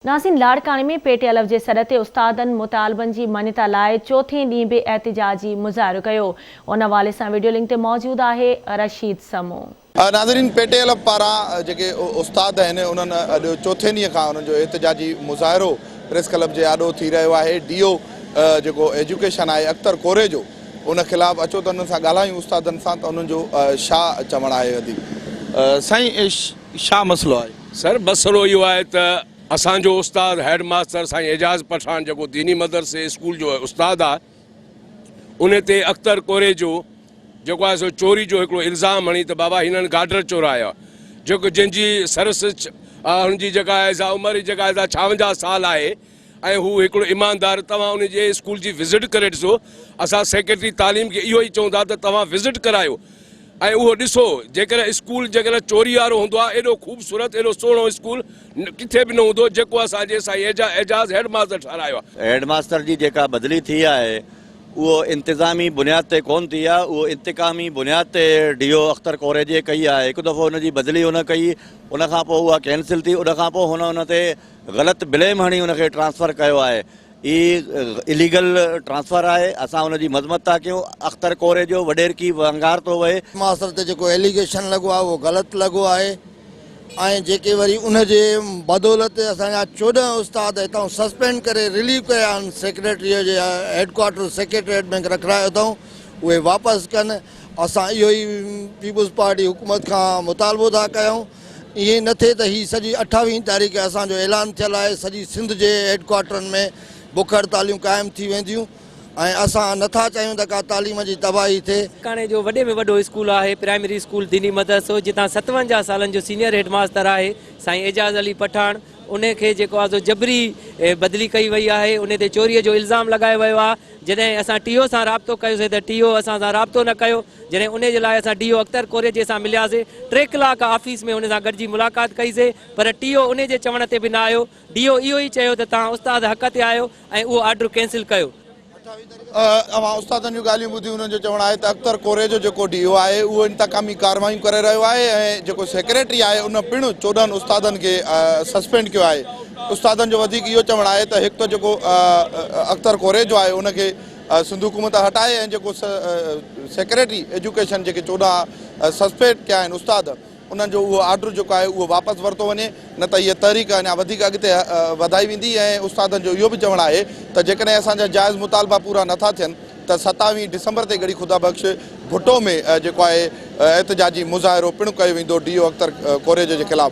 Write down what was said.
ناظرين لاڙڪاڻي ۾ پي ٽي الف جي سڏ تي استادن مطالبن جي مڃتا لاء چوٿين ڏينهن به احتجاجي مظاهرو ڪيو ان حوالي سان وڊيو لنڪ تي موجود آهي رشيد سمون. ناظرين پي ٽي الف پاران جيڪي استاد آهن انهن اڄ چوٿين ڏينهن کان انهن جو احتجاجي مظاهرو پريس ڪلب جي آڏو ٿي رهيو آهي ڊي او جيڪو ايجوڪيشن آهي اختر ڪوريجو ان خلاف اچو ته انهن سان ڳالهايون استادن سان ته انهن جو ڇا چوڻ آهي وڌيڪ سائين ڇا مسئلو آهي. سر مسئلو اهو آهي ته اسان جو استاد هيڊ ماستر سائين اعجاز پٺاڻ جيڪو ديني مدرسي اسڪول جو استاد آهي ان تي اختر ڪوريجو جيڪو آهي سو چوري جو هڪڙو الزام هڻي ته بابا هنن گاڊر چورايا جيڪو جنهن جي سرس هن جي جيڪا آهي سا عمر جيڪا آهي سا 56 سال آهي ۽ هو هڪڙو ايماندار توهان ان جي اسڪول جي وزٽ ڪري ڏسو اسان سيڪريٽري تعليم کي اهو ئي چئون ٿا ته توهان وزٽ ڪرايو ۽ اهو ڏسو جيڪڏهن اسڪول جيڪڏهن چوري وارو هوندو آهي ايڏو خوبصورت ايڏو سهڻو اسڪول ڪٿي به نه هوندو جيڪو اسان جي سائين اعجاز هيڊ ماستر ٺهرايو آهي. هيڊ ماستر جي جيڪا بدلي ٿي آهي اهو انتظامي بنياد تي ڪونه ٿي آهي اهو انتقامي بنياد تي ڊي او اختر ڪوريجي ڪئي آهي هڪ دفعو ان جي بدلي هن ڪئي ان کان پوء اها ڪينسل ٿي ان کان پوء هن ان تي غلط بليم هڻي ان کي ٽرانسفر ڪيو آهي هي اليگل ٽرانسفر آهي اسان ان جي مذمت ٿا ڪيون اختر ڪوريجو وڏيرڪي ونگار ٿو وهي. ماستر تي جيڪو ايليگيشن لڳو آهي اهو غلط لڳو آهي ۽ جيڪي وري ان جي بدولت اسان جا 14 استاد هتان سسپينڊ ڪري رليو ڪيا آهن سيڪريٽري جي هيڊ ڪوارٽر سيڪريٽريٽ ۾ رکرايو اٿئون اهي واپس ڪن اسان اهو ئي پيپلز پارٽي حڪومت کان مطالبو ٿا ڪيون ائين نه ٿئي ته هي سڄي اٺاويهين تاريخ اسان جو اعلان ٿيل آهي سڄي سنڌ جي هيڊ ڪوارٽرن ۾ بک هڙتاليون قائم ٿي وينديون ۽ اسان نه ٿا چاهيون ته ڪا تعليم جي تباهي ٿئي. لاڙڪاڻي جو وڏي ۾ وڏو اسڪول آهي پرائمري اسڪول ديني مدرسو جتان 57 سالن جو سينيئر هيڊ ماستر آهي سائين اعجاز علي پٺاڻ انهي کي جيڪو آهي سو جبري بدلي ڪئي وئي آهي انهي تي چوري جو الزام لڳايو ويو آهي جڏهن اسان ٽي او سان رابطو ڪيوسي ته ٽي او اسان سان رابطو نه ڪيو جڏهن انهي جي لاء اسان ڊي او اختر ڪوريجي سان ملياسي ٽي ڪلاڪ آفيس ۾ ان سان گڏجي ملاقات ڪئي سي پر ٽي او انهي جي چوڻ تي به نه آيو ڊي او اهو ئي چيو ته توهان استاد حق تي آهيو ۽ اهو آرڊر ڪينسل ڪيو. اوهان استادن جون ڳالهيون ٻڌيون انهن جو چوڻ آهي ته اختر ڪوريجو جيڪو ڊي او آهي اهو انتقامي ڪارروايون ڪري رهيو آهي ۽ جيڪو سيڪريٽري آهي ان پڻ 14 استادن کي سسپينڊ ڪيو آهي استادن جو وڌيڪ اهو چوڻ آهي ته هڪ ته جيڪو اختر ڪوريجو آهي ان کي سنڌ حڪومت هٽائي ۽ جيڪو سيڪريٽري ايجوڪيشن جيڪي 14 سسپينڊ ڪيا آهن استاد انهن جو اهو آرڊر جيڪو آهي اهو واپس ورتو وڃي نه ته هيء تحريڪ اڃا وڌيڪ اڳتي وڌائي ويندي ۽ استادن جو اهو به چوڻ آهي ته جيڪڏهن اسان جا جائز مطالبا پورا نٿا ٿين ته ستاويهين ڊسمبر تي ڳڙهي خدا بخش ڀٽو ۾ جيڪو آهي احتجاجي مظاهرو پڻ ڪيو ويندو ڊي او اختر ڪوريجو جي خلاف.